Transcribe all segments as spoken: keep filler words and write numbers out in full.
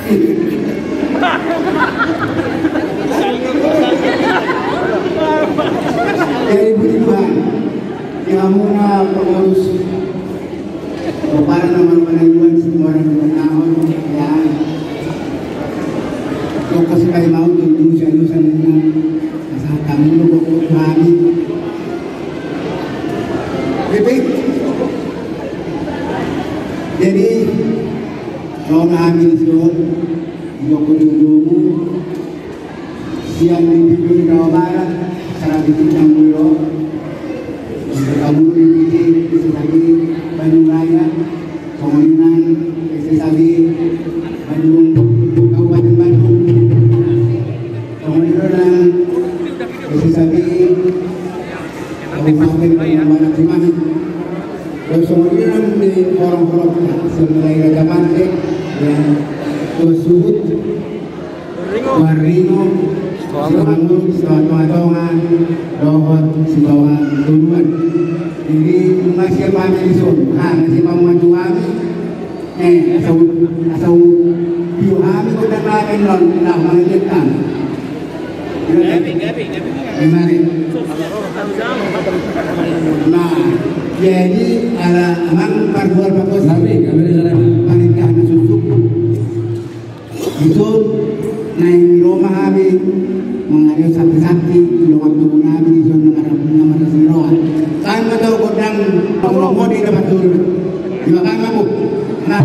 Jadi puji Tuhan, di hamuna pengurus, bapak nama panayuan semua orang di tengah, ya. Kau kasih kayu mau tuh, dulu saya dulu saya dengar, asal kamu lu kok kok kami. Bebek. Jadi, ro ma hami dison, di Joko Jodomu, sian di Bibir Jawa Barat, secara di Bintang Mulo, untuk kamu di Bibir, bisa lagi Bandung Raya, songon i nang S S A B Bandung, Kabupaten Bandung, songon i nang S S A B Kabupaten Bandung Barat, di mana? Songon i nang di horong-horong, sebenarnya Raja Mante, ya, Tua Suhut, Tua Ringo, Simangun, Sitonga-tonga, dohot Sitonga Tuluan. Jadi, nunga siap hami dison. Ha, nunga siap hami dison. Eh, asal, asal, tio hami kota kami non, nah, mangajetkan. Nah, jadi, ala, amang pargual pargual, parintah na susuk. Dison, naeng ro ma hami, mangario sakti-sakti, longan tubu nami, dison, na marasi roha. Kan ma tu gondang, panglomo di dapat turun. Terima kasih, Bu. Nah,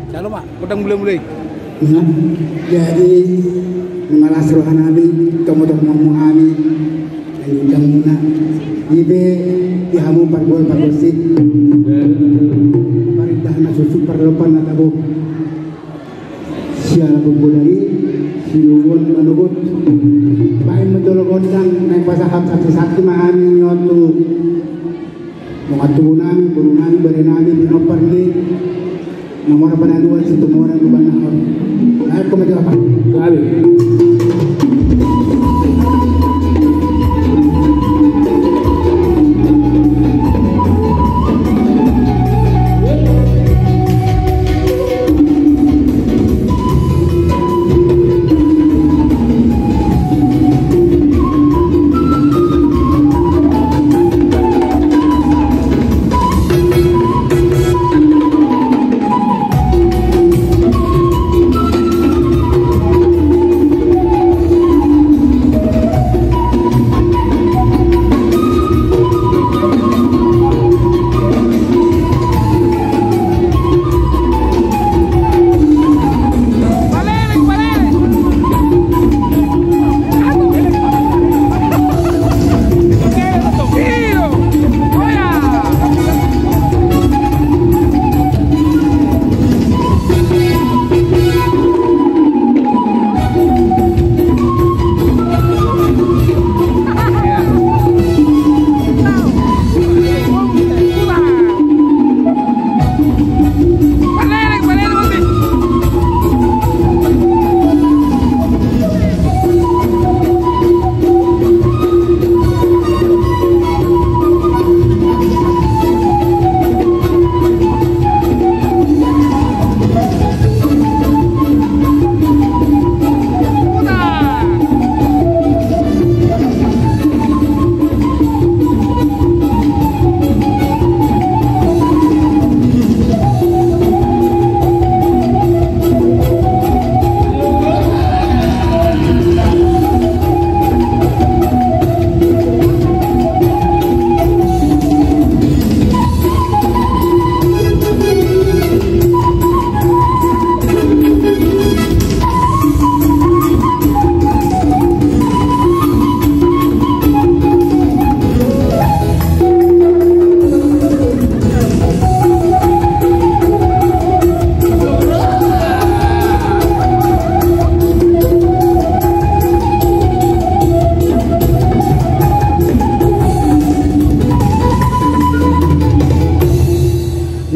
Jalo ma, godang mulai-mulai. Nah, jadi, nunga las roha nami, tomo-tomo hami, nunga unjang muna. I pe, di hamu pargual pargonsi. Parintah na susuk, parlompan na tabo. Siala Bombodari, Siluon Manogot. Baen ma jolo gondang, naeng pasahat sakti-sakti ma hami on tu dongan tubu nami, boru nami, bere nami, pinompar ni Nomor pada dua, situ nomor dua, nah. Ayo, kau menjawab. Kali.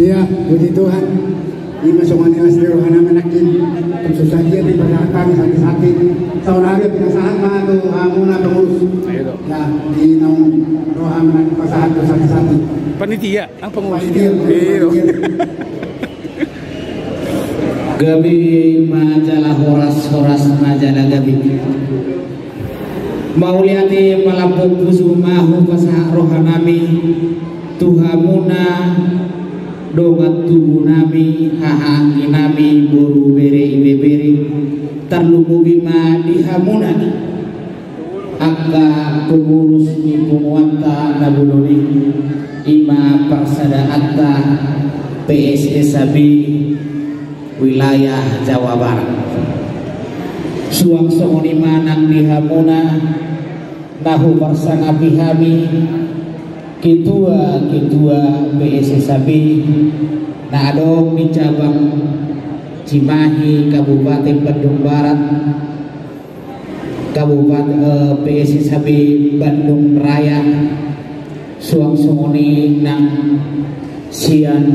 Iya, puji Tuhan. Ima songon i las ni roha nami nangkin. Tung so sadia pe pasahat hami sati-sati. Saonari pinasahat ma tu hamuna pengurus. Ya, di naung roha nami pasahat tu sati-sati. Panitia, ah, pengurus. Panitia, panitia. Gabe ma jala horas, horas ma jala gabe. Mauliate malambok pusu ma hupasahat roha nami tu hamuna dongan tubu nami, haha anggi nami, boru, bere, ibebere, tarlumobi ma di hamuna angka pengurus ni punguanta na bolon i, ima parsadaanta P S S A B wilayah Jawa Barat. Suang songon i ma nang di hamuna na huparsangapi hami, ketua-ketua P S S A B na adong di cabang Cimahi, Kabupaten Bandung Barat, Kabupaten, eh, P S S A B Bandung Raya, suang songon i nang sian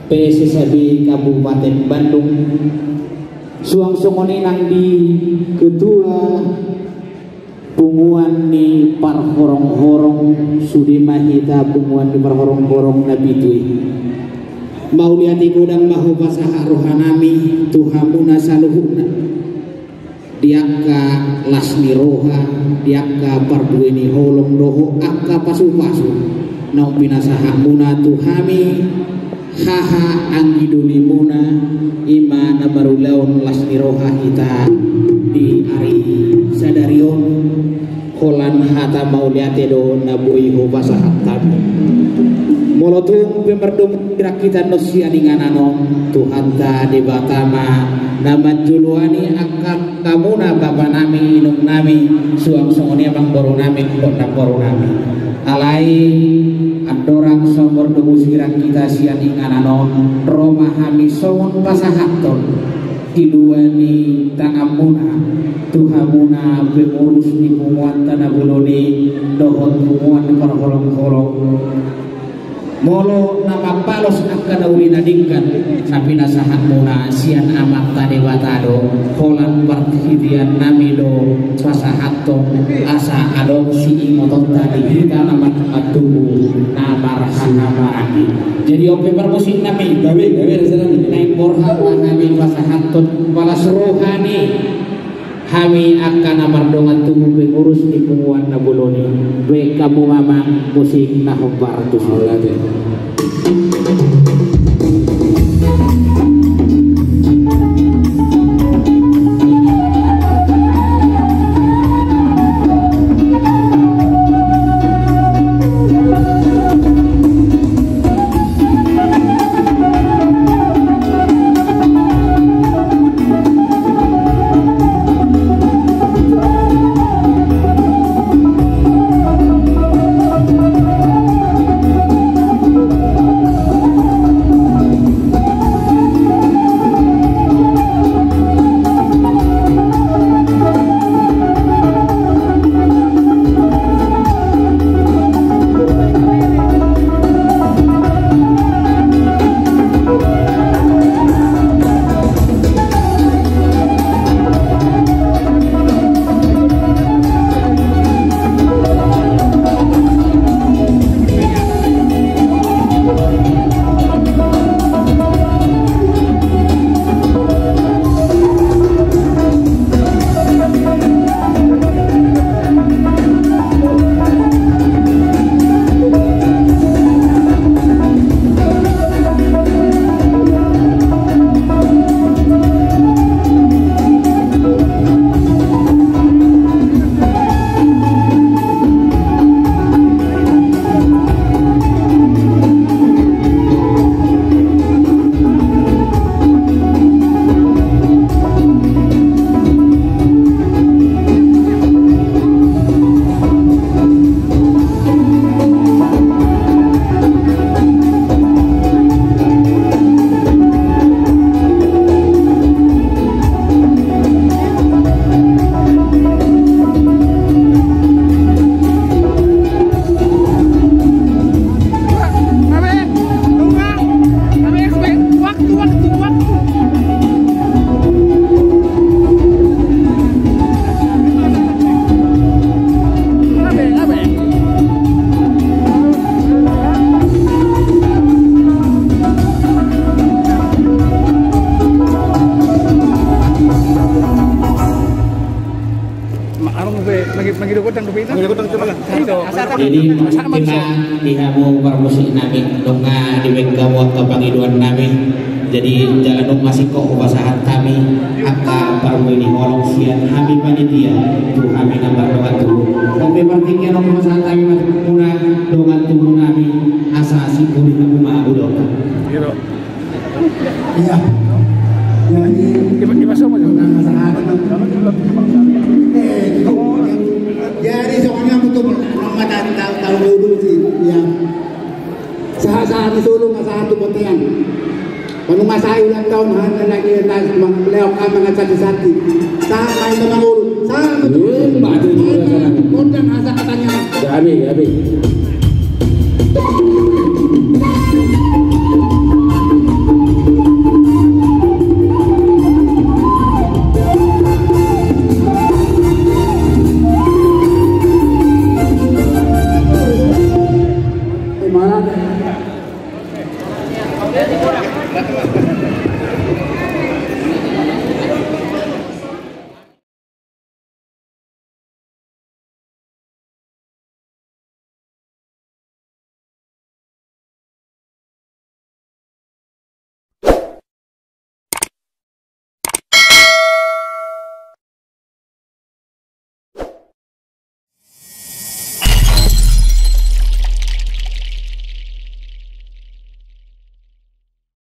P S S A B Kabupaten Bandung, suang songon i nang di ketua punguan ni parhorong-horong, sude ma hita punguan ni parhorong-horong na pitu i. Mauliate godang ma hupasahat roha nami tu hamuna saluhutna. Di angka las ni roha, di angka parbue ni holong dohot angka pasu-pasu naung pinasahatmuna tu hami, haha anggi dolimuna, ima na marulaon las ni roha hita di ari sadari on. Holan hata mauliate do na boi hupasahat hami. Molo tung pe mardomu sirang hita annon sian inganan on, Tuhanta Debata ma na manjoloani angka hamuna bapa nami, inong nami, suang songon i amangboru nami dohot namboru nami. Alai andorang so mardomu sirang hita sian inganan on, ro ma hami songon pasahathon kilua ni tanganmuna tu hamuna pengurus ni punguanta na bolon i dohot punguan parholong-holong. Molo na mambalos angka na uli na denggan, na pinasahatmuna sian Amanta Debata do, holan parhitean nami do pasahathon asa adong siingotonta di hita na martubu na marhahamaranggi. Jadi on pe parmusik nami, gabe, gabe, raja nami. Naeng borhat ma hami pasahathon palas roha ni hami angka na mardongan tubu pengurus ni punguan na bolon i. Baen hamu ma amang musik na hombar tusi. Jadi, mauliate ma di hamu parmusik nami, nunga dibaen hamu angka pangidoan nami. Jadi, jala dung masingkop hupasahat hami angka parbue ni holong sian hami panitia tu hami na mardongan tubu. Sampe partingkian on hupasahat hami ma tu hamuna dongan tubu nami, asa sipuli hamu ma hamu dongan. Iya. Jadi, ima, ima sama, ya. Bukan masalah. Eh, itu. Jadi, soalnya aku tuh pernah, nama tadi tahu, tahu dulu sih, ya. Sahat-sahat ni solu, nggak sahat tu bontean. Kalau nggak sahat ulang tahun, hanya lagi tas, bang, beliau kan mengacati-cati. Sahat, main sama dulu. Sahat, betul. Hmm, betul juga, sahat. Kondang asa katanya. Gabe, gabe.